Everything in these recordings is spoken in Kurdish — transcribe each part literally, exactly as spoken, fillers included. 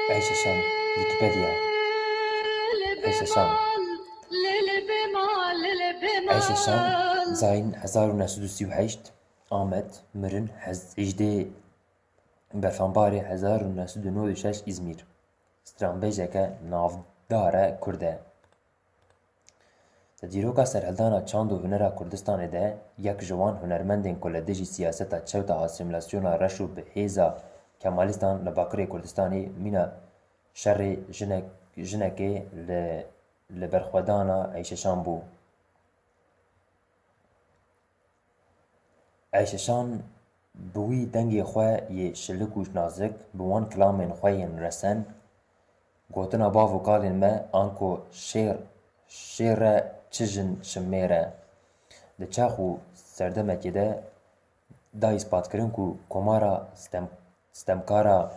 Eyşe Şan, Wikipedia. Eyşe Şan. Eyşe Şan, Zayn hezar û neh sed û sî û heşt, Amed, mirin hez-, hejdê Berfambarê hezar û neh sed û nod û şeş, Îzmîr. Stranbêjeke navdar e, Kurd e. Di dîroka serhildana çand û hunera Kurdistanê de yek ji wan hunermendên ku li dijî siyaseta çewt a asîmîlasyona reş û bi hêza Kemalîstan li Bakurê Kurdistanê mîna şerê jinek, jinekê li, li berxwedana Eyşe Şan bû. Eyşe Şan bi wî dengê xwe yê şilik û nazik, bi wan kilamên xwe yên resen, gotina bav û kalên me, anku şêr, şêr e çi jin şimêr e, di çax û serdemekê de da îspatkirin ku komara stem-, stemkara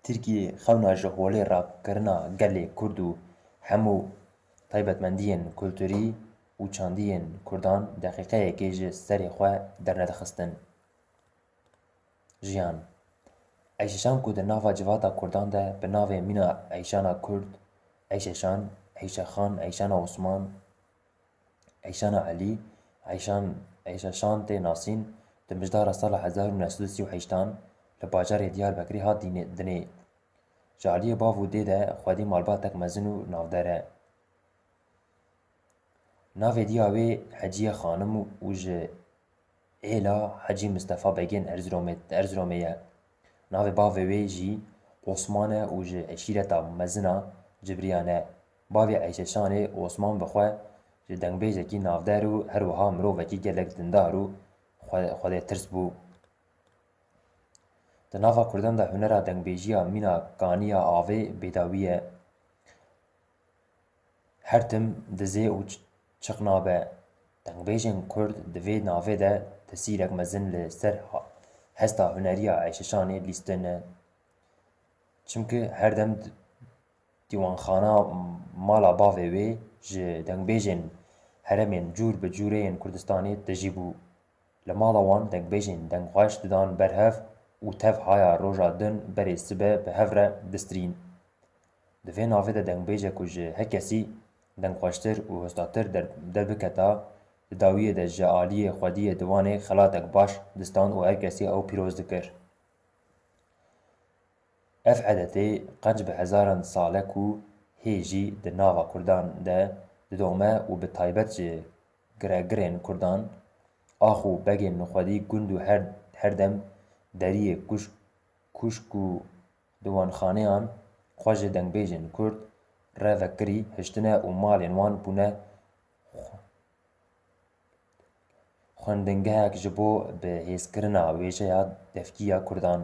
Tirkiyê xewna ji holê rakirina gelê Kurd û hemû taybetmendiyên kulturî û çandiyên Kurdan deqîqeyekê ji serê xwe dernedixistin. Jiyan. Eyşe Şan ku di nava civata Kurdan de bi navê mîna Eyşana Kurd, Eyşe Şan, Eyşe Xan, Eyşana Osman, Eyşana Elî, Eyşan, Eyşe Şan tê nasîn, di mijdara sala hezar û neh sed û sî û heştan li bajarê Diyarbekirê hat dînê, dinê. Ji aliyê bav û dê de xwedî malbatek mezin û navdar e. Navê diya wê Heciye Xanim û ji êla Hecî Mistefa Begên Erziromê, Erziromê ye. Navê bavê wê jî Osman e û ji eşîreta mezin a Cibriyan e. Bavê Eyşe Şanê Osman bi xwe ji dengbêjekî navdar û her wiha mirovekî gelek dindar û xwe-, xwedêtirs bû. Di nava Kurdan de hunera dengbêjiya mîna kaniya avê bêdawî ye. Her tim dizê û ç-, çiq nabe. Dengbêjên Kurd di vê navê de tesîrek mezin li ser ha-, hesta huneriya Eyşe Şanê lîstin e. Çimkî her dem di-, dîwanxana mala bavê wê ji dengbêjên herêmên cûr bi cûrê yên Kurdistanê tijî bû. Li mala wan dengbêjên dengxweş didan ber hev û tev haya roja din berê sibe bi hev re distirîn. Di vê navê de dengbêjek ku ji her kesî dengxweştir û hostatir der-, derbiketa, di dawiyê de ji aliyê xwediyê diwanê xelatek baş distan û her kesî ew pîroz dikir. Ev edetê qenc bi hezaran sal e ku hê jî di nava Kurdan de didome û bi taybet ji giregirên Kurdan, ax û begên xwedî gund û her, her dem deriyê kuşk, kuşk û diwanxaneyan xwe ji dengbêjên Kurd re vekirî hiştine û malên wan bûne xwendingehek ji bo bihêzkirina wêjeya devkî ya Kurdan.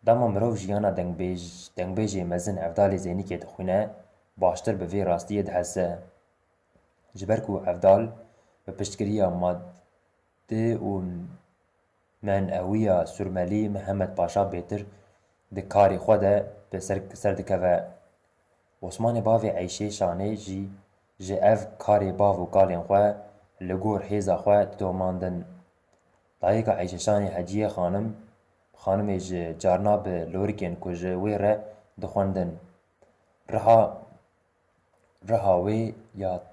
Dema mirov jiyana dengbêj-, dengbêjê mezin Evdalê Zênîkê dixwîne, baştir bi vê rastiyê dihese. Ji ber ku Evdal bi piştgiriya madde û menewiya Surmelî Mihemed Paşa bêtir di karê xwe de bi ser, ser dikeve. Osmanê bavê Eyşê Şanê jî ji ev karê bav û kalên xwe li gor hêza xwe didomandin. Dayika Eyşe Şanê Heciyê Xanim, Xanimê ji carna bi lorikên ku ji wê re dixwendin. Riha, riha wê ya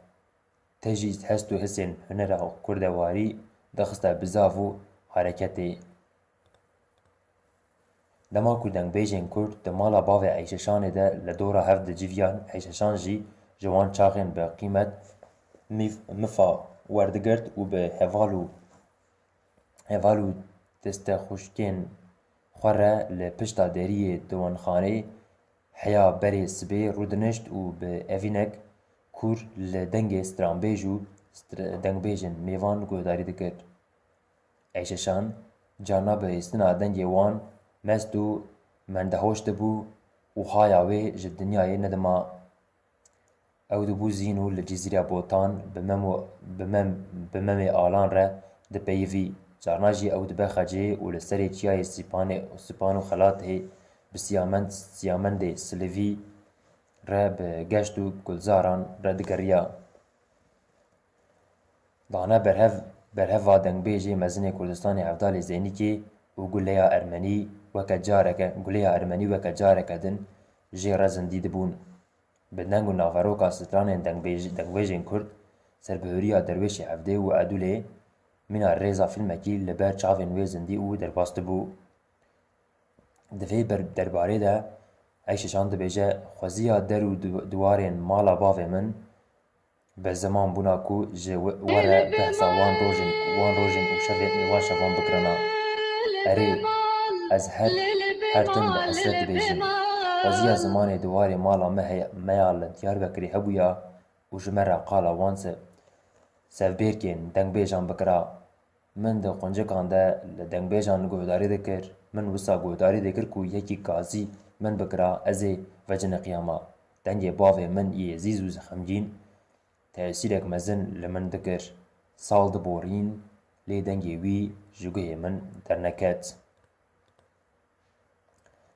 te jî hest û hisên hunera kurdewarî dixiste bizav û hareketê. Dema ku dengbêjên Kurd di mala bavê Eyşeşanê de li dora hev diciviyan, Eyşeşan jî ji wan çaxên bi qîmet mîf-, mifa werdigirt û bi heval û heval û destexuşkên xwe re li pişta deriyê diwanxanê heya berê sibê rûdinişt û bi evînek kûr li dengê stranbêj û str-, dengbêjên mêvan guhdarî dikir. Eyşeşan carna bi hêstina dengê wan mest û mendehoş dibû û haya wê ji dinyayê nedima. Ew dibû zîn û li Cizîra Botan bi mem û, bi mem, bi memê Alan re dipeyivî. Carna jî ew dibe xecê û li serê çiyayê Sîpanê, Sîpan û Xelatê bi siyamend, siyamendê Silivî re bi geşt û gulzaran re digeriya. Dane berhev, berheva dengbêjê mezinê Kurdistanê Evdalê Zênîkê û guleya Ermenî weke careke, gulêya ermenî weke careke din jê re zindî dibûn. Bi deng û naveroka stranên dengbêj-, dengbêjên Kurd, serbihuriya Derwêşê Evdê û Edûlê mîna rêza fîlmekî li ber çavên wê zindî û derbas dibû. Di vê ber-, derbarê de Eyşeşan dibêje, xweziya der û di-, diwarên mala bavê min bi zeman bûna ku ji we-, we re behsa wan rojên, wan rojên û şevên, wan şevan bikirana. Erê, ez her, her tim bi hesret dibêjim. Xweziya zimanê diwarê mala me heye, me ya li Diyarbekirê hebûya û ji me re qala wan se-, sevbêrkên dengbêjan bikira. Min di quncikan de li dengbêjan guhdarî dikir. Min wisa guhdarî dikir ku yekî gazî min bikira, ez ê veciniqiyama. Dengê bavê min yê zîz û xemgîn tesîrek mezin li min dikir. Sal diborîn, lê dengê wî ji guhê min derneket.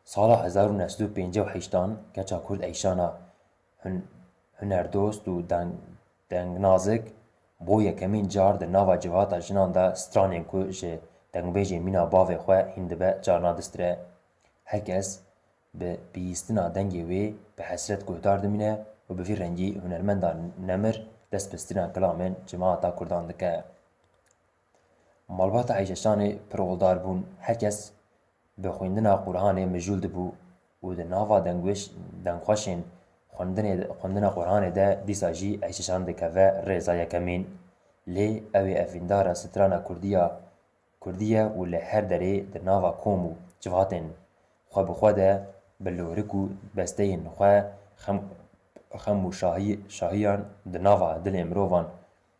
Sala hezar û neh sed û pêncî û heştan keça Kurd Eyşana hun-, hunerdost û deng-, dengnazik bo yekemîn car di nava civata jinan de stranên ku ji dengbêjê mîna bavê xwe hîn dibe carna distire. Her kes bi bihîstina dengê wê bi hesret guhdar dimîne û bi vî rengî hunermenda nemir dest bi stina kilamên cemaata Kurdan dike. Malbata Eyşeşanê pir oldar bûn. Her kes bi xwîndina Qur'anê mijûl dibû û di nava dengwêş-, dengxweşên xwendinê, xwendina Qur'anê de dîsa jî Eyşeşan dikeve rêza yekemîn. Lê ew ê evîndara strana Kurdiya, Kurdî ye û li her derê di nava kom û civatên xwe bi xwe de bi lorik û besteyên xwe xem, xem û şahî-, şahiyan di nava dilê mirovan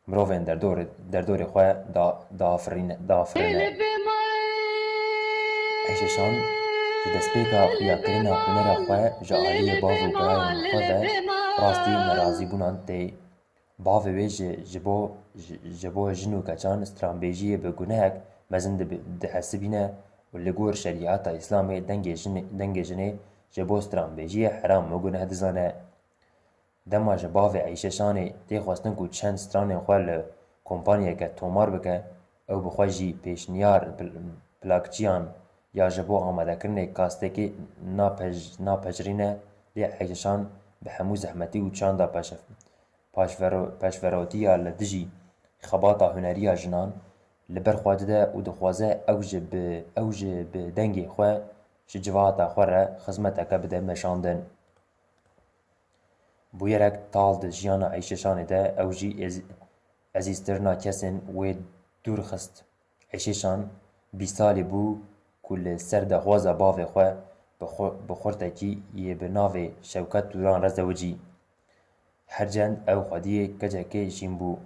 mirovên derdor-, derdorê xwe da-, diafirîne, diafirîne. Eyşeşan ji destpêka xuyakirina hunera xwe ji aliyê bav û birayên xwe ve rastî nerazîbûnan tê. Bavê wê ji, ji bo, ji, ji bo jin û keçan stranbêjiyê bi gunehek mezin dibi-, dihesibîne û li gor şerîeta Îslamê dengê jinê, dengê jinê ji bo stranbêjiyê heram û guneh dizane. Dema ji bavê Eyşeşanê tê xwestin ku çend stranên xwe li kompanyeke tomar bike, ew bi xwe jî pêşniyar pl-, plakçiyan ya ji bo amadekirinê kastekê napej-, napejirîne, lê Eyşeşan bi hemû zehmetî û çanda peşef-, paşvero-, peşverotiya li dijî xebata huneriya jinan li ber xwe dide û dixwaze ew ji bi, ew ji bi dengê xwe ji civata xwe re xizmeteke bide meşandin. Bûyerek tal di jiyana Eyşeşanê de ew jî ez-, ezîztirina kesên wê dûr xist. Eyşeşan bîst salî bû ku li ser daxwaza bavê xwe bi xu-, bi xurtekî yê bi navê Şewket Turan re zewicî. Her çend ew xwediyê keçekê jîn bû.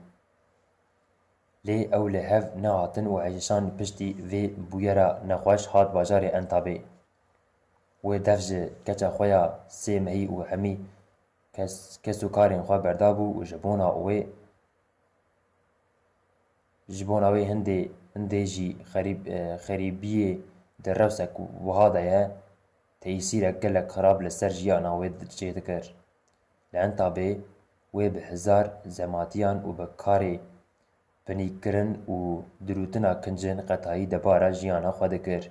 Lê ew li hev nehatin û Eyşeşan piştî vê bûyera nexweş hat bajarê Entabê. Wê dev ji keça xwe ya sê mehî û hemî kes, kes û karên xwe berdabû û ji bona wê, ji bona wê hindê, hindê jî xerîb-, e, xerîbiyê di rewsek wiha de ye, tesîrek gelek xirab li ser jiyana wê çêdikir. Li Entabê wê bi hezar zematiyan û bi karê binîkirin û dirûtina kincên qetayî debara jiyana xwe dikir.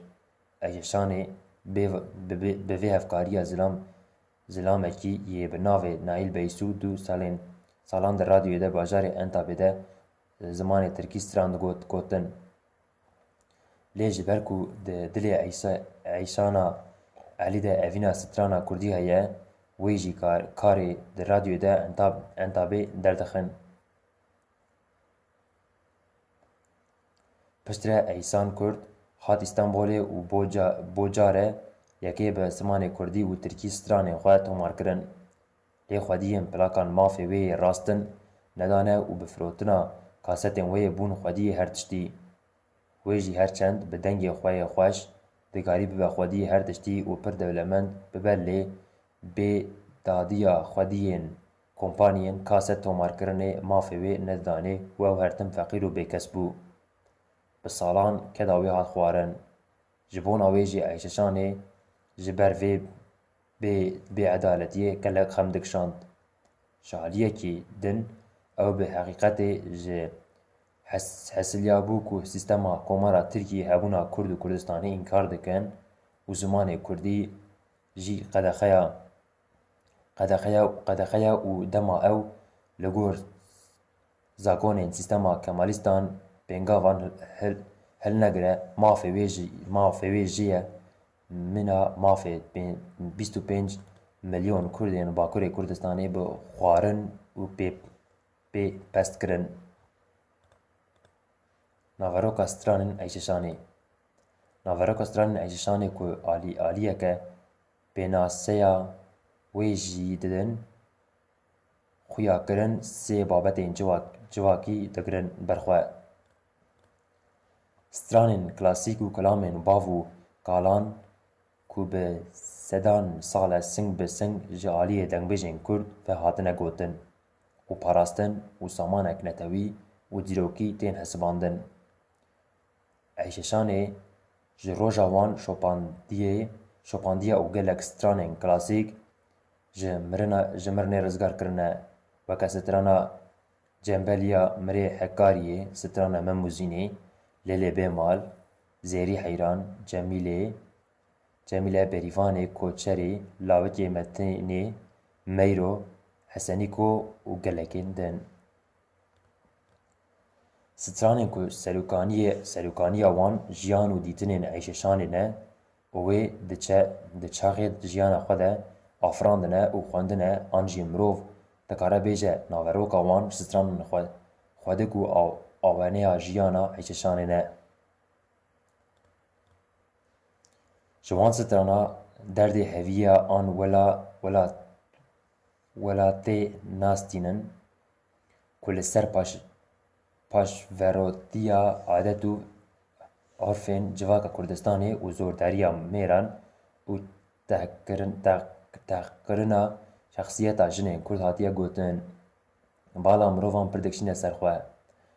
Eyşeşanê bê-, bi, bi, bi vê hevkariya zilam, zilamekî yê bi navê Naîl Beysû du salên, salan di radyoyê de bajarê Entabê de zimanê tirkî stran digot, gotin. Lê ji ber ku di dilê Eysa-, Eyşana Elî de evîna strana kurdî heye, wê jî kar-, karê di radyoyê de Entab-, Entabê derdixin. Piştre Eysan Kurd hat Îstanbolê û bo ca-, bo care yekê bi zimanê kurdî û tirkî stranên xwe tomar kirin. Lê xwediyên plakan mafê wê yê rast in nedane û bi firotina kasetên wê yê bûn xwediyê her tiştî. Wê jî her çend bi dengê xwe yê xweş dikarî bibe xwediyê her tiştî û pir dewlemend bibe, lê bê dadiya xwediyên kompaniyên kaset tomarkirinê mafê wê nedidanê û ew her tim feqîr û bêkes bû. Bi salan keda wê hat xwarin. Ji bona wê jî Eyşeşanê ji ber vê bê, bêedaletiyê gelek xem dikişand. Ji aliyekî din ew bi heqîqetê ji hes-, hesiliyabû ku sîstema Komara Tirkiyê hebûna Kurd û Kurdistanê înkar dikin û zimanê kurdî jî qedexeya, qedexeya, qedexeya û dema ew li gor zagonên sîstema kemalîstan pêngavan hil-, hilnegire, mafê wê jî, mafê wê jî ye. Mina mafê pê-, bîst û pênc milyon Kurdên Bakurê Kurdistanê bi xwarin û pê-, pê pest kirin. Naveroka stranên Eyşeşanê. Naveroka stranên Eyşeşanê ku alî-, aliyeke pênaseya wê jî didin, xuyakirin sê babetên civak-, civakî digirin ber xwe. Stranên klasîk û kilamên bav û kalan ku bi sedan sal e sing bi sing ji aliyê dengbêjên Kurd ve hatine gotin û parastin û samanek netewî û dîrokî tên hesibandin. Eyşeşanê ji roja wan şopandiyê, şopandiye û gelek stranên klasîk ji mirina, ji mirinê rizgar kirine, weke strana Cembeliya Mirê Hekariyê, strana Mem û Zînê, Lêlê Bêmal, Zêrî Heyran, Cemîlê, Cemîle Berîvanê, Koçerê, Lawikê Metinê, Meyro, Hesenîko û gelekên din. Stranên ku serokaniye-, serokaniya wan jiyan û dîtinên Eyşeşanê ne û wê di çe-, di çaxê jiyana xwe de afirandine û xwendine an jî mirov dikare bêje naveroka wan stranên xwe-, xwedik û aw-, aweneya jiyana Eyşeşanê ne. Ji wan strana derdê heviya an wela-, wela-, welatê nastînin ku li ser paş-, paşverotiya adet û urfên civaka Kurdistanê û zordariya mêran û tehkirin-, teh-, tehqirina şexsiyeta jinên Kurd hatiye gotin. Bala mirovan pir dikişîne ser xwe.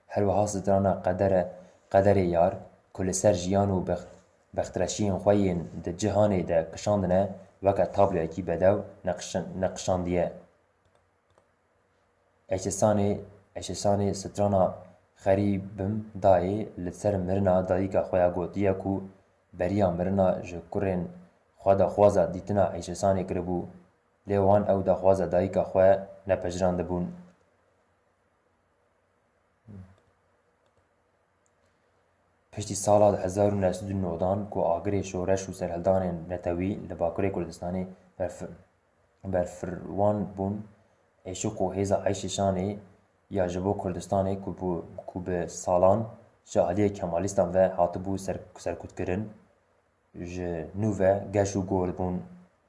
Her wiha strana qedere, qederê yar ku li ser jiyan û bex-, bextreşiyên xwe yên di cihanê de kişandine, weke tabloyekî bedew neqişin-, neqişandiye. Eşesanê, Eşesanê strana Xerîbim dayê li ser mirina dayika xwe ya gotiye ku beriya mirina ji kurên xwe daxwaza dîtina Eşesanê kiribû. Lê wan ew daxwaza dayika xwe nepejirandibûn. Piştî sala hezar û neh sed û newdan ku agirê şoreş û serhildanên netewî li Bakurê Kurdistanê berf-, berfirwan bûn, êşiq û hêza Eyşeşanê ya ji bo Kurdistanê ku bû, ku bi salan ji aliyê Kemalîstan ve hatibû ser-, serkutkirin, ji nû ve geş û gor bûn.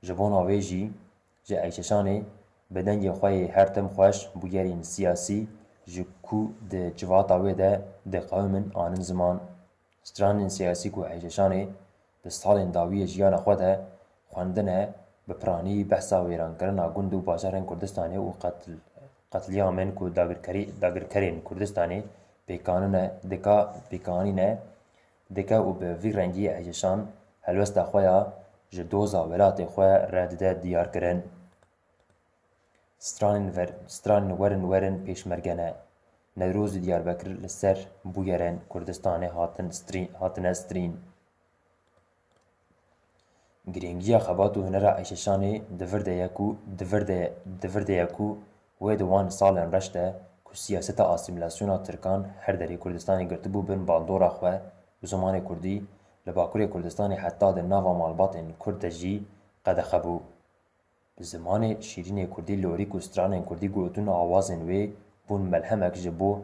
Ji bona wê jî ji Eyşeşanê bi dengê xwe yê her tim xweş bûyerên siyasî ji ku di civata wê de diqewimin anin ziman. Stranên siyasî ku Eyşeşanê di salên dawiyê jiyana xwe de xwendine, bi piranî behsa wêrankirina gund û bajarên Kurdistanê û qetl-, qetlîamên ku dagirkerî-, dagirkerên Kurdistanê pêkanine, dika-, pêkanîne, dike û bi vî rengî Eyşeşan helwesta xwe ya ji doza welatê xwe re dide diyar kirin. Stranên ver-, stranên werin werin pêşmerge ne. Newroz û Diyarbekir li ser bûyerên Kurdistanê hatin strî-, hatine strîn. Girîngiya xebat û hunera Eyşeşanê di vir de ye ku, di vir de, di vir de ye ku wê di wan salên reş de ku siyaseta asîmîlasyona Tirkan her derê Kurdistanê girtibû bin bandora xwe û zimanê Kurdî li Bakurê Kurdistanê heta di nava malbatên Kurd de jî qedexe bû. Bi zimanê şîrînê Kurdî lorîk û stranên Kurdî gotin û awazên wê bûn melhemek ji bo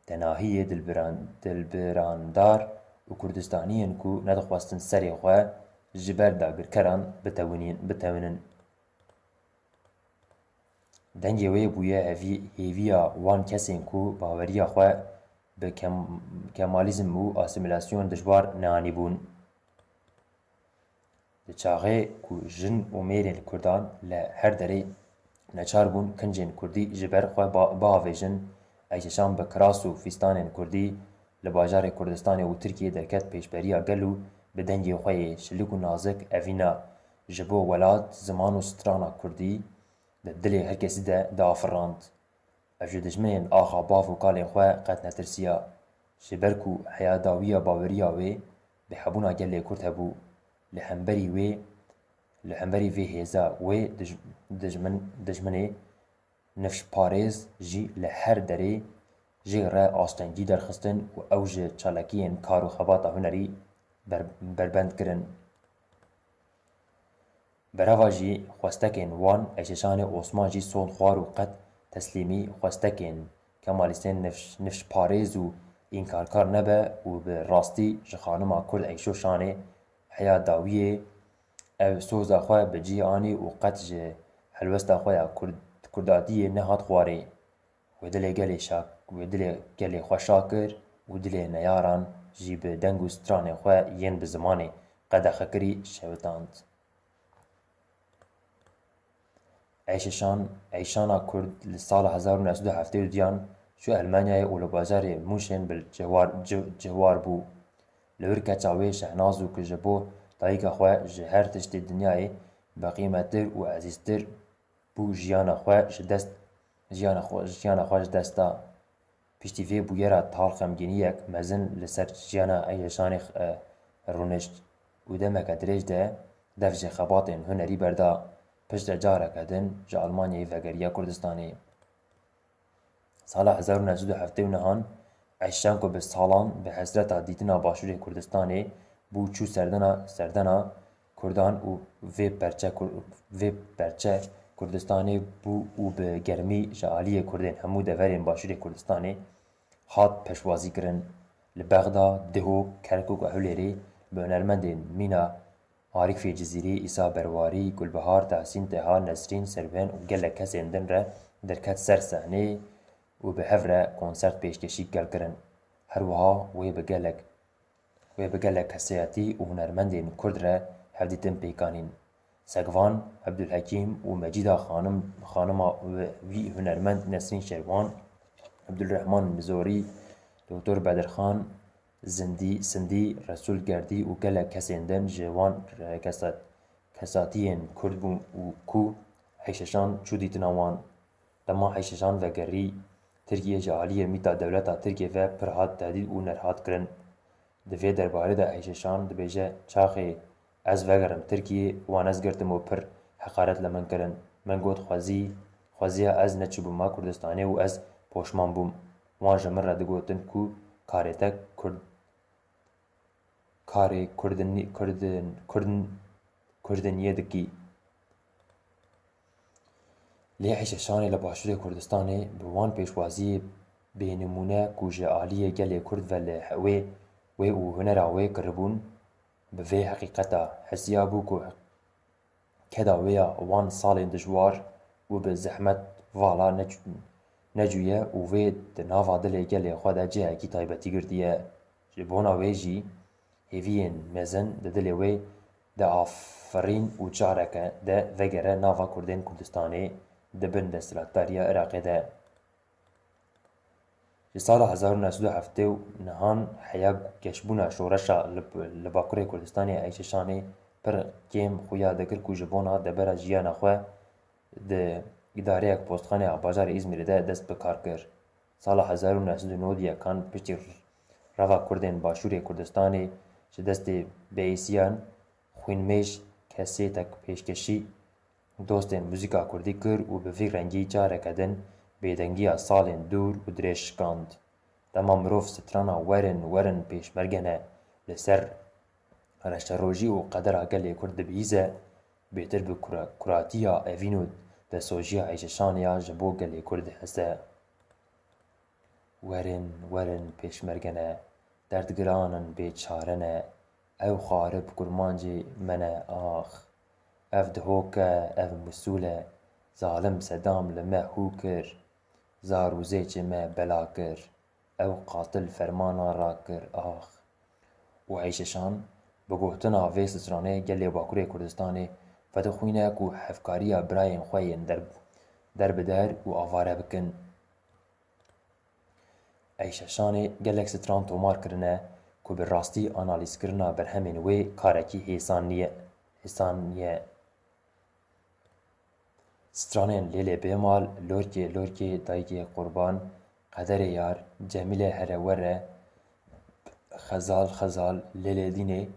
tenahiyê dilbiran-, dilbirandar û Kurdistaniyên ku nedixwestin serê xwe ji ber dagirkeran bitewinîn-, bitewinin. Dengê wê bûye hevî-, hêviya wan kesên ku baweriya xwe bi kem-, kemalîzm û asîmîlasyon dijwar neanîbûn. Di çaxê ku jin û mêrên Kurdan li her derê neçar bûn kincên Kurdî ji ber xwe ba-, biavêjin, Eyşeşan bi kiras û fîstanên Kurdî li bajarê Kurdistanê û Tirkiyê derket pêşberiya gel û bi dengê xwe yê şilik û nazik evîna ji bo welat, ziman û strana Kurdî di dilê her kesî de diafirand. Ev ji dijminên axa bav û kalên xwe qet netirsiya. Ji ber ku heya dawiya baweriya wê bi hebûna gelê Kurd hebû. Li hemberî wê, li hemberî vê hêza wê dij-, dijmin, dijminê nifşparêz jî li her derê jê re astengî derxistin û ew ji çalakiyên kar û xebata hunerî ber-, berbend kirin. Bereva jî xwestekên wan Eyşeşanê Osman jî sond xwar û qet teslîmî xwestekên Kemalîstên nifş-, nifşparêz û înkarkar nebe û bi rastî ji xanima Kurd Eyşo Şanê heya dawiyê ev soza xwe bi cih anî û qet ji helwesta xwe ya Kurd-, Kurdatiyê nehat xwarê. Wê dilê gelê şak-, wê dilê gelê xwe şa kir û dilê neyaran jî bi deng û stranê xwe yên bi zimanê qedexekirî şewitand. Eyşeşan, Eyşana Kurd li sala hezar û neh sed û heftê û duyan çû Elmanyayê û li bajarê Mûşên bi cihwar, ci-, cihwar bû. Li wir keça wê Şehnaz û ku ji bo dayika xwe ji her tiştê dinyayê biqîmettir û ezîztir bû, jiyana xwe ji dest, jiyana xwe, jiyana xwe ji dest da. Piştî vê bûyera tal xemgîniyek mezin li ser jiyana Eyşeşanê, e, rûnişt û demeke dirêj de dev ji xebatên hunerî berda. Piştre careke din ji Almanyayê vegeriya Kurdistanê. Sala hezar û neh sed û heftê û nehan Eyşan ku bi salan bi hesreta dîtina Başûrê Kurdistanê bû, çû serdana, serdana Kurdan û vê perçe Kur-, vê perçe Kurdistanê bû û bi germî ji aliyê Kurdên hemû deverên Başûrê Kurdistanê hat pêşwazî kirin. Li Bexda, Dihok, Kerkûk û Hewlêrê bi hunermendên mîna Arîfê Cizîrî, Îsa Berwarî, Gulbihar, Tahsîn Teha, Nesrîn Serwên û gelek kesên din re derket ser sehnê û bi hev re konsert pêşkêşî gel kirin. Her wiha wê bi gelek, wê bi gelek kesayetî û hunermendên Kurd re hevdîtin pêk anîn. Segvan Ebdulhekîm û Mecîda Xanim, xanima wî hunermend Nesrîn Şerwan, Ebdulrehman Mizorî, Doktor Bedirxan, Zindî, Sindî, Resûl Gerdî û gelek kesên din ji wan re kesat-, kesatiyên Kurd bûn û ku Eyşeşan çû dîtina wan. Dema Eyşeşan vegerî Tirkiyê, ji aliyê mîta dewleta Tirkiyê ve pir hat tehdît û nerhat kirin. Di vê derbarê de Eyşeşan dibêje, çaxê ez vegerim Tirkiyê, wan ez girtim û pir heqaret li min kirin. Min got, xwezî, xweziya ez neçûbûma Kurdistanê û ez poşman bûm. Wan ji min re digotin ku karê te Kurd, karê Kurdin-, Kurdin-, Kurdin-, Kurdiniyê dikî. Lê Eyşeşanê li Başûrê Kurdistanê bi wan pêşwaziyê bênimûne ku ji aliyê gelê Kurd ve li he-, wê, wê û hunera wê kiribûn, bi vê heqîqeta hesiyabû ku keda wê ya wan salên dijwar û bi zehmet vala nec-, necûye û wê di nava dilê gelê xwe de cihekî taybetî girtiye. Ji bona wê jî hêviyên mezin di dilê wê de afirîn û careke de vegere nava Kurdên Kurdistanê di bin desthilatdariya Iraqê de. Ji sala hezar û neh sed û heftê û nehan heya geşbûna şoreşa li, li Bakurê Kurdistanê Eyşeşanê pir kêm xuya dikir ku ji bona debera jiyana xwe di îdareyek postxaneya bajarê Îzmîrê de dest bi kar kir. Sala hezar û neh sed û nod û yekan piştî reva Kurdên Başûrê Kurdistanê ji destê Beîsiyan xwînmêj kesêtek pêşkêşî dostên muzîka kurdî kir û bi vî rengî careke din bêdengiya salên dûr û dirêj şikand. Dema mirov strana Werin, werin pêşmergene li ser reşerojî û qedera gelê Kurd dibihîze, bêtir bi kura-, kuratiya evîn û destsojiya Eyşeşanê ya ji bo gelê Kurd dihese. Werin, werin pêşmergene, derdgiran in bêçare ne, ew xarib kurmancê me ne, ax. Ev Dihok e, ev Misûl e, zalim Sedam li me hû kir, zar û zêçê me bela kir, ew qatil fermana rakir, ax. Û Eyşeşan bi gotina vê stranê gelê Bakurê Kurdistanê vedixwîne ku hevkariya birayên xwe yên der-, derbider û avare bikin. Eyşeşanê gelek stran tomar kirine ku bi rastî analîzkirina berhemên wê karekî hêsan niye, hêsan niye. Stranên Lêlê Bêmal, Lorkê Lorkê, Dayikê Qurban, Qederê Yar, Cemîlê Here Were, Xezal Xezal, Lêlê Dînê,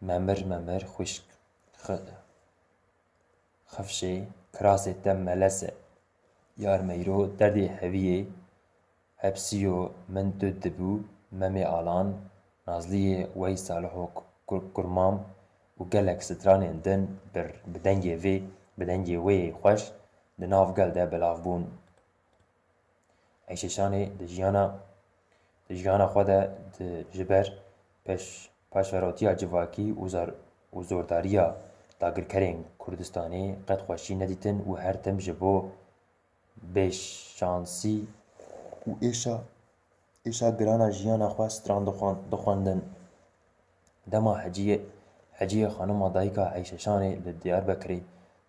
Memir memir xwişk xi-, xifşê kirasê te melese. Yar meyro derdê heviyê hepsiyo min tu dibû Memê Alan, Nazliyê Wey Saliho Kur-, Kurmam û gelek stranên din bir bi dengê vê, bi dengê wê yê xweş di nav gel de belav bûn. Eyşeşanê di jiyana, di jiyana xwe de di ji ber peş-, paşverotiya civakî û zar-, û zordariya dagirkerên Kurdistanê qet xweşî nedîtin û her tim ji bo bêşansî û êşa, êşa girana jiyana xwe stran dixwan-, dixwendin. Dema Heciyê, Heciyê xanima dayika Eyşeşanê li Diyarbekirê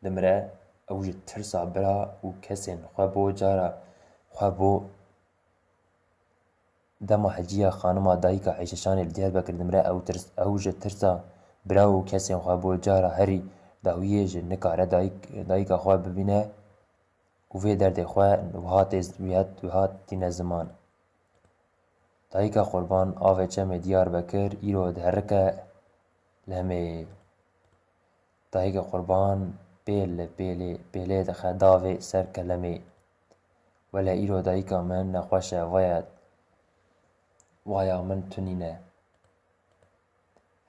dimire, ew ji tirsa bira û kesên xwe bo cara xwe bo. Dema Heciya xanima dayika Eyşeşanê li Diyarbekir dimire, ew tirs, ew ji tirsa bira û kesên xwe bo cara herî dawiyê ji nikare dayik, dayika xwe bibîne û vê derdê xwe wiha tê, wiha, wiha tîne ziman. Dayika Qurban avê çemê Diyarbekir îro diherike lemê. Dayika Qurban pêl li pêlê, pêlê dixe davê ser kelemê. Wele îro dayika min nexweş e, vaya, vaya min tunîne.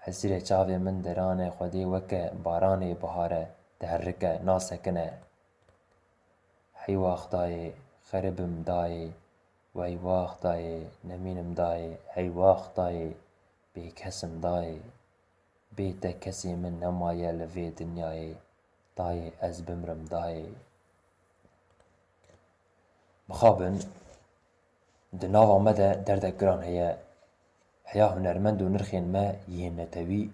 Hesîrê çavê min deranê Xwedê weke baranê bihare diherike, nasekine. Hey wax dayê, xeribim dayê, wey wax dayê, nemînim dayê, hey wax dayê, bêkesim dayê. Bê te kesê min nemaye li vê dinyayê, dayê ez bimrim dayê. Mixabin, di nava me de derdek giran heye. Heya hunermend û nirxên me yên netewî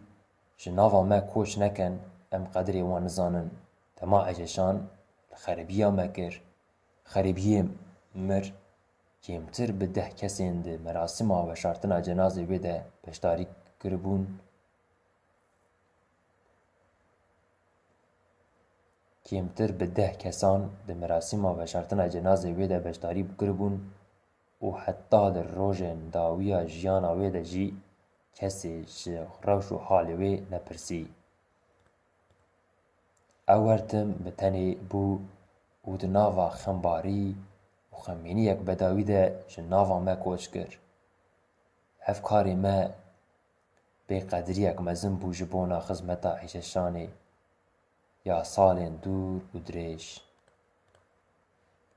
ji nava me koç nekin, em qedirê wan nizanin. Dema Eyşeşan li xeribiya me kir. Xeribiyê mir, kêmtir bi deh kesên di merasîma veşartina cenazê wê de beşdarî kiribûn. Kêmtir bi deh kesan di merasîma veşartina cenazê wê de beşdarî kiribûn û heta di rojên dawiya jiyana wê de jî kesê ji rewş û halê wê nepirsî. Ew her tim bi tenê bû û di nava xembarî û xemgîniyek bedawî de ji nava me koç kir. Ev karê me bêqediriyek mezin bû ji bona xizmeta Eyşeşanê ya salên dûr û dirêj.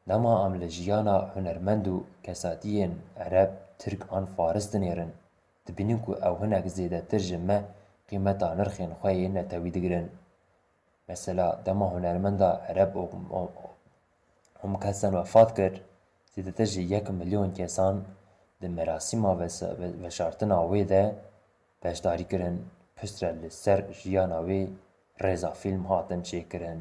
Dema em li jiyana hunermend û kesatiyên ereb, tirk an faris dinêrin, dibînin ku ew hinek zêdetir ji me qîmeta nirxên xwe yên netewî digirin. Mesela, dema hunermenda ereb Om-, Om-, Omkesen wefat kir, zêdetir ji yek milyon kesan di merasîma vese-, ve-, veşartina wê de beşdarî kirin, piştre li ser jiyana wê rêza fîlm hatin çêkirin.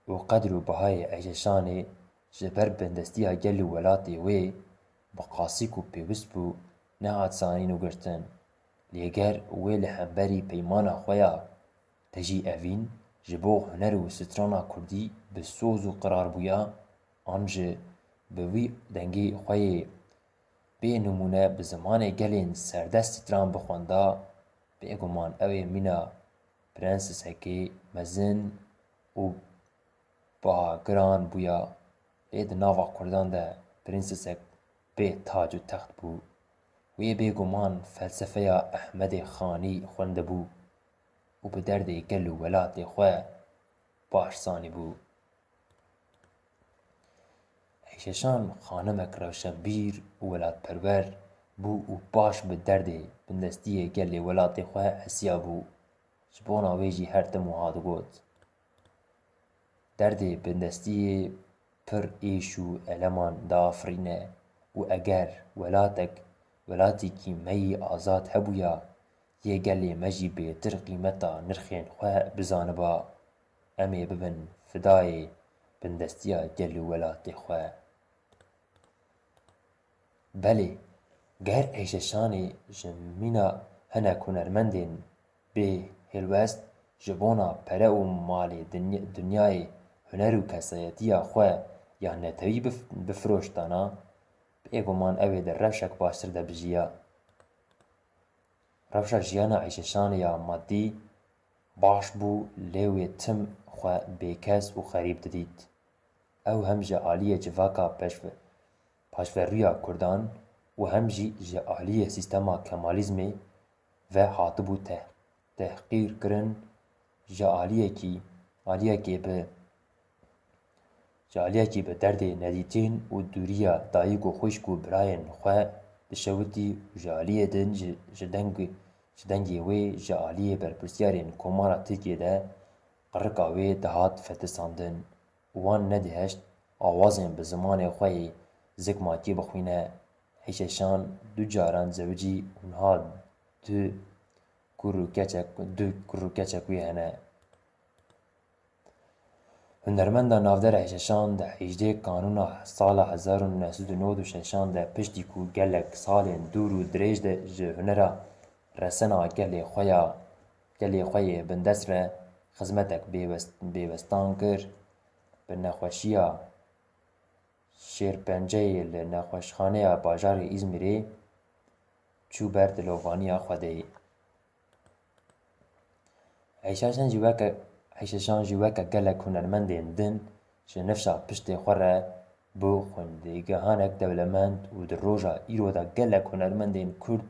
Û qedr û bihayê Eyşeşanê ji ber bindestiya gel û welatê wê bi qasî ku pêwist bû, nehat zanîn û girtin. Lê ger wê li hemberî peymana xwe ya tejî evîn ji bo huner û strana kurdî bi soz û qirar bûya, an jî bi wî dengê xwe yê bê nimûne bi zimanê gelên serdest stran bixwenda, bêguman ew ê mîna prensesekê mezin û bagiran bûya. Lê di nava kurdan de prensesek bê tac û text bû. Wê bêguman felsefeya Ehmedê Xanî xwendibû û bi derdê gel û welatê xwe baş zanîbû. Eyşeşan xanimek rewşenbîr û welatperwer bû û baş bi derdê bindestiyê gelê welatê xwe hesiya bû. Ji bona wê jî her tim wiha digot, derdê bindestiyê pir êş û eleman diafirîne û eger welatek, welatîkî me yî azad hebûya, yê gelê me jî bêtir qîmeta nirxên xwe bizaniba, em ê bibin fidayê bindestiya gel û welatê xwe. Belê, ger Eyşeşanê ji mîna hinek hunermendên bê helwest ji bona pere û malê dinya-, dinyayê huner û kesayetiya xwe ya netewî bif-, bifiroştana, bêguman ew ê di rewşek baştir de bijiya. Rewşa jiyana Eyşeşanê ya madî baş bû, lê wê tim xwe bêkes û xerîb didît. Ew hem ji aliyê civaka peşve-, paşverûya Kurdan û hem jî ji aliyê sîstema Kemalîzmê ve hatibû te-, tehqîrkirin, ji aliyekî, aliyekê bi, ji aliyekî bi derdê nedîtin û dûriya dayik û xwişk û birayên xwe dişewitî û ji aliyê din ji, ji dengê, ji dengê wê ji aliyê berpirsiyarên Komara Tirkiyê de qirika wê dihat fetisandin û wan nedihişt awazên bi zimanê xwe yê zikmakî bixwîne. Eyşeşan du caran zewicî û niha du kur û keçek, du kur û keçek wî hene. Hunermenda navdar Eyşeşan di hejdê Kanûna sala hezar û neh sed û nod û şeşan de, piştî ku gelek salên dûr û dirêj de ji hunera resena gelê xwe ya, gelê xwe yê bindest re xizmetek bêwes-, bêwestan kir, bi nexweşiya şêrpenceyê li nexweşxaneya bajarê Îzmîrê çû ber dilovaniya Xwedê. Eyşeşan jî weke, Eyşeşan jî weke gelek hunermendên din ji nifşa piştê xwe re bû xwendîgehanek dewlemend û di roja îro de gelek hunermendên Kurd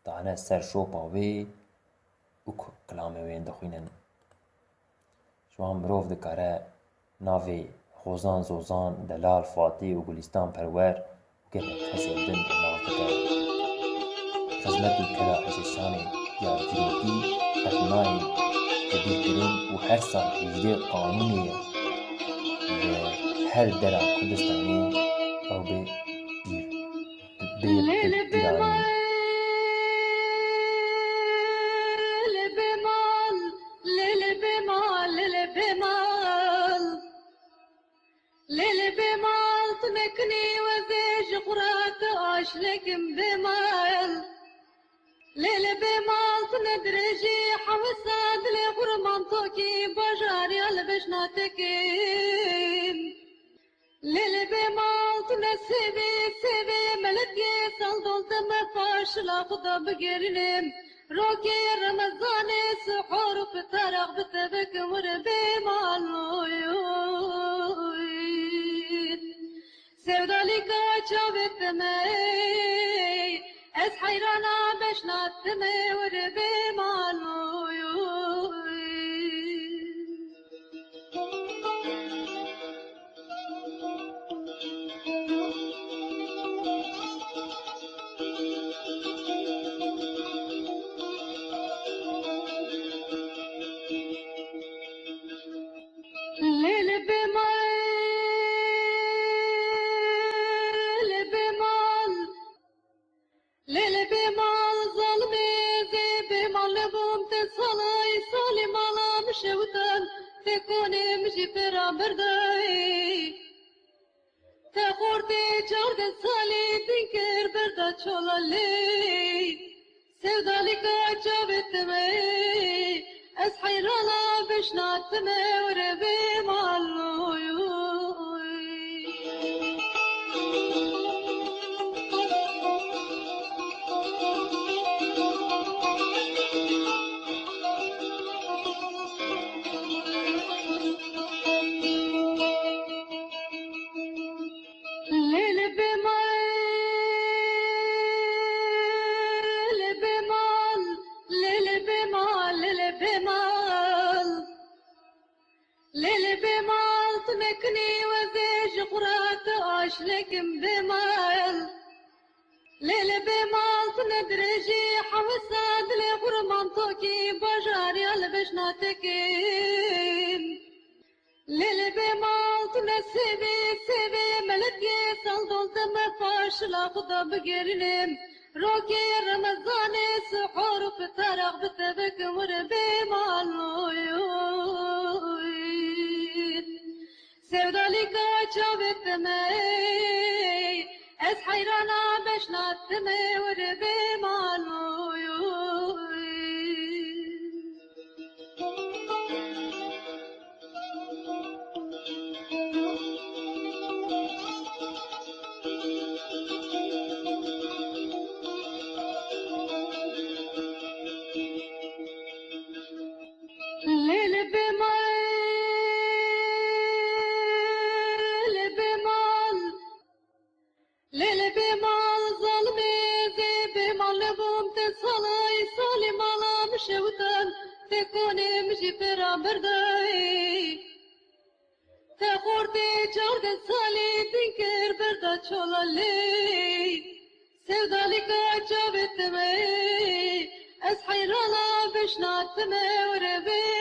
dane ser şopa wê û ku-, kilamê wê dixwînin. Ji wan mirov dikare navê Hozan Zozan, Delal Fatî û Gulîstan Perwer û gelek kesên din bernav bike. Xizmet û keda Eyşeşanê ya dîrokî qet nayê vebîrkirin û her sal hejdê Kanûnê li her dera Kurdistanê ew bê bîr, bê bîranîn. Lê li bê mal, lê li bê mal, lê li bê mal. Lê li bê mal tu nekinî wezê ji xwe re tu aşlekim bê mal. Lê li bê mal tu nedirêjî hewsa dilê xurman tokî bajarî ya li beşna tekin. Lê li bê mal tu ne sêvê, sêvê melekê sal dol te me paşila xwe da bigirînim. Rokê Remezanê sihor û fitarex bi te bikim wir bê mal oy oy. Sevdalîka çavê te me, ez heyrana beşna te me wir bê mal oy oy. Lê li bê mal, lê bê mal. Lê li bê mal zalimê zê bê mal nebûm te salay salê mala min şewtan te konê min jî pêra berdayî. Te xortê çardeh salî din kir berda çola lê. Sevdalîka çavê te me, ez heyrana beşna te me were bê mal oy oy. Lê li bê mal, lê bê mal, lê li bê mal, lê li bê mal. Lê li bê mal tu nekinî wezê ji xwe re tu aşlekim bê mal. Lê li bê mal tu nedirêjî hewsa dilê xurman tokî bajarî ya li beşna tekin. Lê li bê mal tu ne sêvê, sêvê melekê sal dol te me paşila xwe da bigirînim. Rokê Remezanê sihor û fitarex bi te bikim wir bê mal oy oy. Sevdalîka çavê te me, ez heyrana beşna te me wir bê mal oy oy. Bêmal, lê bêmal, lê lê bêmal, zalimê zê bêmal nebûm, te salay salê mala min şewtan, te konê min jî pêra berdayî. Te xortê çardeh salî din kir berda çola lê. Sevdalîka çavê te me, ez heyrana bişna te me were bê.